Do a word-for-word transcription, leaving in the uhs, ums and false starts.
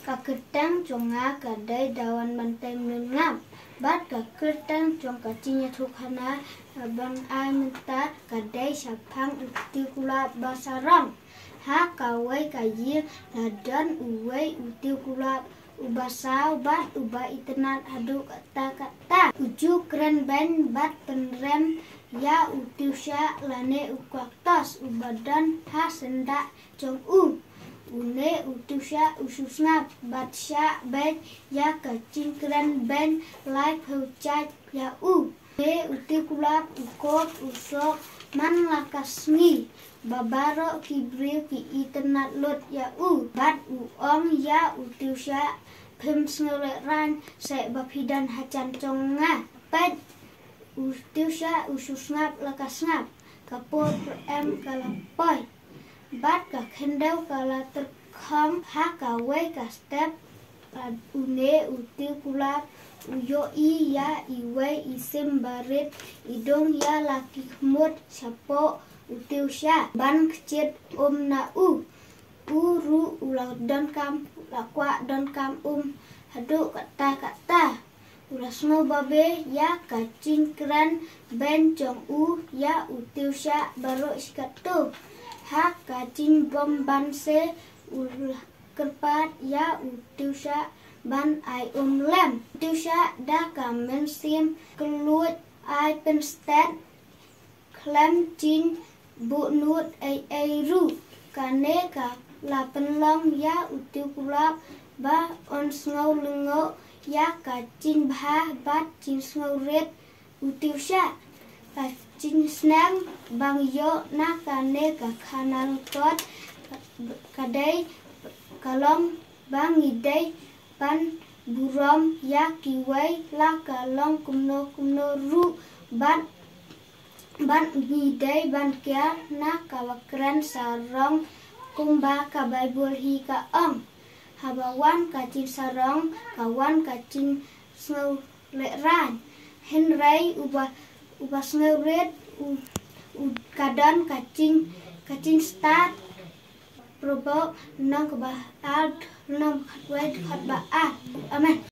Ka kyrteng jong nga ka dei Dawan Mantei Mylliem Ngap. Bad ka kyrteng jong ka jingïathuhkhana, eh, ban ai mynta ka dei shaphang u Tiew Kulap ba sarong. Ha kawei ka ïing la don uwei u Tiew Kulap uba saw bad uba itynnad haduh katta katta. U ju kren beiñ bad pynrem ïa u Tiew Shah lane u Kwaktos uba don ha syndah jong u. Une u Tiew Shah u shu sngap bad shah beit ïa ka jingkren beiñ laiphew jait ïa u. Une u Tiew Kulap u kop u sok man la ka sngi. Ba baroh ki briew ki itynnad lut ïa u. Bad u ong ïa u Tiew Shah, phim sngewlehraiñ seh ba phi don hajan jong nga. Peit, u Tiew Shah u shu sngap la ka sngap, ka por pyrem ka la poi. Bad ka khyndew ka la tyrkhong ha kawei ka step. Bad une u Tiew Kulap u ïohi ïa iwei i sim barit i dung ïa la ki khmut shapoh u Tiew Shah ban kjit um na u. U ruh u la donkam, la kwah donkam um haduh katta katta. U la sngew babe ïa ka jingkren beiñ jong u ïa u Tiew Shah baroh shi katto. Ha ka jingbymman se u la kyrpad ïa u Tiew Shah ban ai um lem. Tiew Shah da ka mynsiem kylluid ai pynstet khlem jingbuhnud ei ei ruh. Kane ka la pynlong ïa u Tiew Kulap ba un sngew lyngngoh ïa ka jingbha bad jingsngewrit u Tiew Shah. Ka jingsneng ba ngi ïoh na kane ka khana lyngkot ka dei ka long ba ngi dei ban burom ïa kiwei la ka long kumno kumno ruh bad, bad ngi dei ban kiar na kaba kren sarong kumba ka Baibl hi ka ong. Haba wan ka jingsarong ka wan ka jingsngewlehraiñ. Hynrei uba, uba sngewrit u, u ka don ka jing, ka jingstad. Proverb lynnong kaba ar, lynnong khatwei dkhot ba ar. Amen.